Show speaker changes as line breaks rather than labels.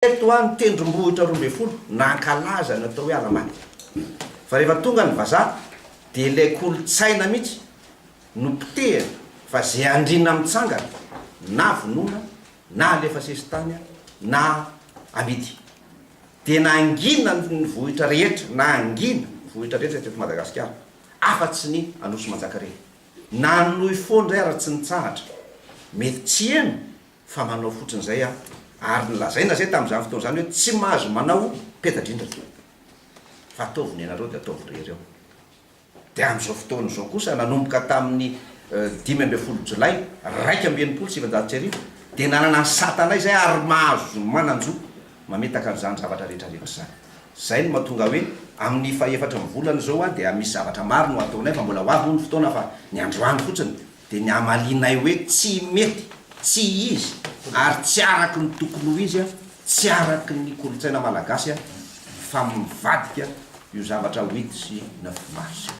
Teto an tendrombohitra 12 nankalaza ny atao hoe Alahamady. Fa rehefa tonga ny vazaha dia ilay kolontsaina mihitsy no potehina fa ze andriana mitsangana na vonoina na alefa sesitany na amidy. Dia nangina ny vohitra rehetra, nangina ny vohitra rehetra teto Madagasikara afa-tsy ny Anosy Manjakarena. Nanohy foana indray ary tsy nitsahatra. Mety tsy heno fa manao fotsiny izay aho, ary nolazaina izay tamin'izany fotoana izany hoe tsy mahazo manao peta-drindrina fa ataovy ny anareo dia ataovy irery ao. Dia amin'izao fotoana izao kosa nanomboka tamin'ny 15 jolay 1961 dia nanana ny satanay izay ary mahazo manan-jo mametaka an'izany zavatra rehetra rehetra izany. Izay no mahatonga hoe amin'ny fahefatry ny volana izao dia misy zavatra maro no hataonay fa mbola ho avy moa ny fotoana fa ny androany fotsiny dia ny hamalianay hoe tsy mety, tsy izy ary tsy araky ny tokony ho izy, tsy araky ny kolontsaina malagasy fa mivadika io zavatra huit sy neuf mars io.